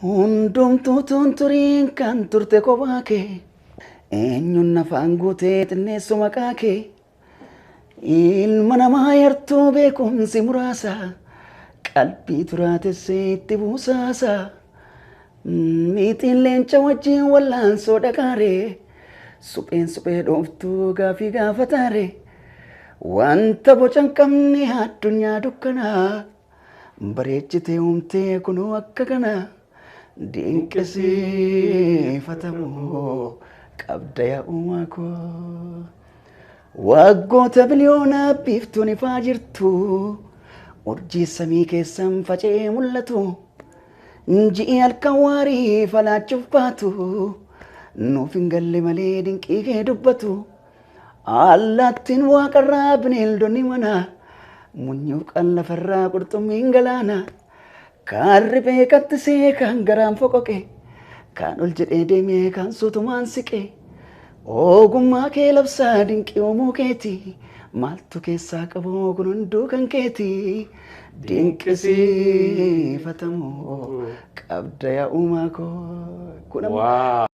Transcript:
Hundumtuu tunturiin kan turte kophaa kee, eenyuun afaan guutee xinneessu maqaa kee? Ilma namaa yartuu beekumsi muraasa, qalbii turaatessee itti buusaasa. Miixiin leenca wajjin wallaansoo dhaqaaree, supheen suphee dhooftuu gaafii gaafataare. Wanta boca hin qabne addunyaa dukkanaa bareechitee uumtee kunoo akka kana dinqisiifatamuu qabda yaa uumaa koo. Waggoota biliyoonaa biiftuun ifaa jirtu, urjii samii keessan faca'ee mul'atu, ji'i halkan waarii falaachuuf baatu, nuuf hin galle malee dinqii kee dubbatu. Allaattiin waaqarraa, bineeldonni manaa, munyuuqan lafarraa, qurxummiin galaana, kaan riphee kattisee, kaan garaan foqoqe, kaan ol jedhee deemee, kaan suutumaan siqe. Ogummaa kee labsaa, dinqii uumuu keeti. Maaltu keessaa qabu, kun hunduu kan keeti. Dinqisiifatamuu qabda yaa uumaa koo. Kun ammoo